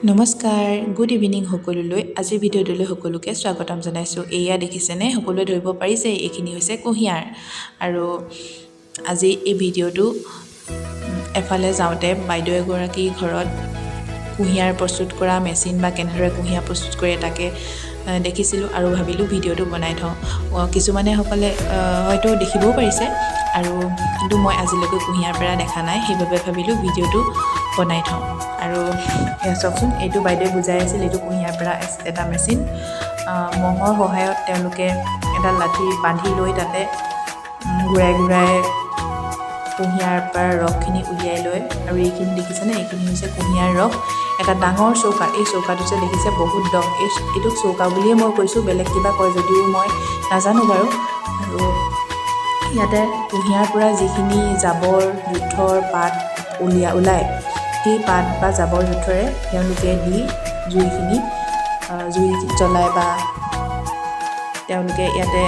নমস্কাৰ, good evening সকলোলৈ। আজিৰ ভিডিঅ'টোলৈ সকলোকে স্বাগতম জনাইছোঁ। এয়া দেখিছেনে? সকলোৱে ধৰিব পাৰিছে, এইখিনি হৈছে কুঁহিয়াৰ। আৰু আজি এই ভিডিঅ'টো এফালে যাওঁতে বাইদেউ এগৰাকীৰ ঘৰত কুঁহিয়াৰ প্ৰস্তুত কৰা মেচিন বা কেনেদৰে কুঁহিয়াৰ প্ৰস্তুত কৰে তাকে দেখিছিলোঁ আৰু ভাবিলোঁ ভিডিঅ'টো বনাই থওঁ। কিছুমানে সকলে হয়তো দেখিবও পাৰিছে আৰু কিন্তু মই আজিলৈকে কুঁহিয়াৰ পেৰা দেখা নাই, সেইবাবে ভাবিলোঁ ভিডিঅ'টো বনাই থওঁ। আৰু এয়া চাওকচোন, এইটো বাইদেৱে বুজাই আছিল, এইটো কুঁহিয়াৰ পেৰা এটা মেচিন। ম'হৰ সহায়ত তেওঁলোকে এডাল লাঠি বান্ধি লৈ তাতে ঘূৰাই ঘূৰাই কুঁহিয়াৰ পৰা ৰসখিনি উলিয়াই লয়। আৰু এইখিনি দেখিছেনে? এইখিনি হৈছে কুঁহিয়াৰ ৰস। এটা ডাঙৰ চৌকা, এই চৌকাটো যে দেখিছে বহুত দ, এইটোক চৌকা বুলিয়ে মই কৈছোঁ, বেলেগ কিবা কয় যদিও মই নাজানো বাৰু। আৰু ইয়াতে কুঁহিয়াৰ পৰা যিখিনি জাবৰ জোঁথৰ পাত ওলায়, সেই পাত বা জাবৰ জোঁথৰে তেওঁলোকে দি জুই জ্বলায় বা তেওঁলোকে ইয়াতে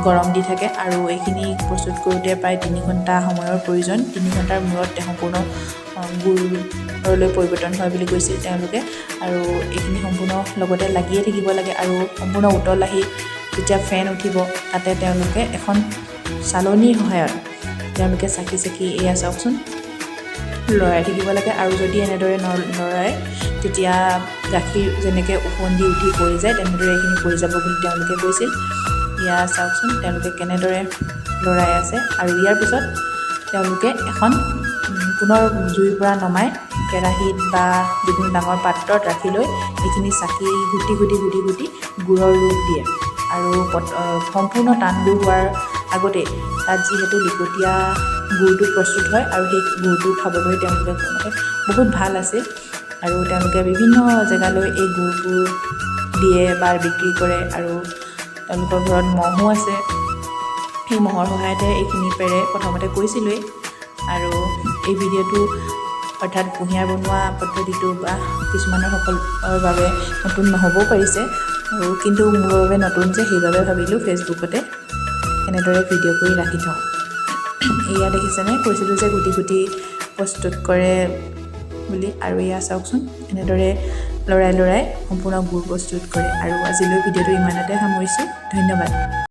গৰম দি থাকে। আৰু এইখিনি প্ৰস্তুত কৰোঁতে প্ৰায় 3 ঘণ্টা সময়ৰ প্ৰয়োজন। 3 ঘণ্টাৰ মূৰত সম্পূৰ্ণ গুড়লৈ পৰিৱৰ্তন হয় বুলি কৈছিল তেওঁলোকে। আৰু এইখিনি সম্পূৰ্ণ লগতে লাগিয়ে থাকিব লাগে। আৰু সম্পূৰ্ণ উতল আহি যেতিয়া ফেন উঠিব, তাতে তেওঁলোকে এখন চালনীৰ সহায়ত তেওঁলোকে চাকি চাকি, এয়া চাওকচোন, লৰাই থাকিব লাগে। আৰু যদি এনেদৰে নলৰাই, তেতিয়া গাখীৰ যেনেকৈ ওফন্দি উঠি পৰি যায়, তেনেদৰে এইখিনি পৰি যাব বুলি তেওঁলোকে কৈছিল। এয়া চাওকচোন, তেওঁলোকে কেনেদৰে লৰাই আছে। আৰু ইয়াৰ পিছত তেওঁলোকে এখন পুনৰ জুইৰ পৰা নমাই কেৰাহীত বা যিকোনো ডাঙৰ পাত্ৰত ৰাখি লৈ এইখিনি চাকি ঘুটি ঘুটি ঘুটি ঘুটি গুড়ৰ ৰূপ দিয়ে। আৰু সম্পূৰ্ণ টান গুড় হোৱাৰ আগতেই তাত যিহেতু লিকটীয়া গুড়টো প্ৰস্তুত হয় আৰু সেই গুড়টো খাবলৈ তেওঁলোকে বহুত ভাল আছিল। আৰু তেওঁলোকে বিভিন্ন জেগালৈ এই গুড়বোৰ দিয়ে বা বিক্ৰী কৰে। আৰু তেওঁলোকৰ ঘৰত ম'হো আছে, সেই ম'হৰ সহায়তে এইখিনি পেৰে, প্ৰথমতে কৈছিলোঁৱেই। আৰু এই ভিডিঅ'টো অৰ্থাৎ কুঁহিয়াৰ বনোৱা পদ্ধতিটো বা কিছুমানৰ সকলৰ বাবে নতুন নহ'বও পাৰিছে আৰু কিন্তু মোৰ বাবে নতুন যে, সেইবাবে ভাবিলোঁ ফেচবুকতে এনেদৰে ভিডিঅ' কৰি ৰাখি থওঁ। এয়া দেখিছেনে? কৈছিলোঁ যে গুটি গুটি প্ৰস্তুত কৰে বুলি। আৰু এয়া চাওকচোন, এনেদৰে লৰাই লৰাই সম্পূৰ্ণ গুড় প্ৰস্তুত কৰে। আৰু আজিলৈ ভিডিঅ'টো ইমানতে সামৰিছোঁ। ধন্যবাদ।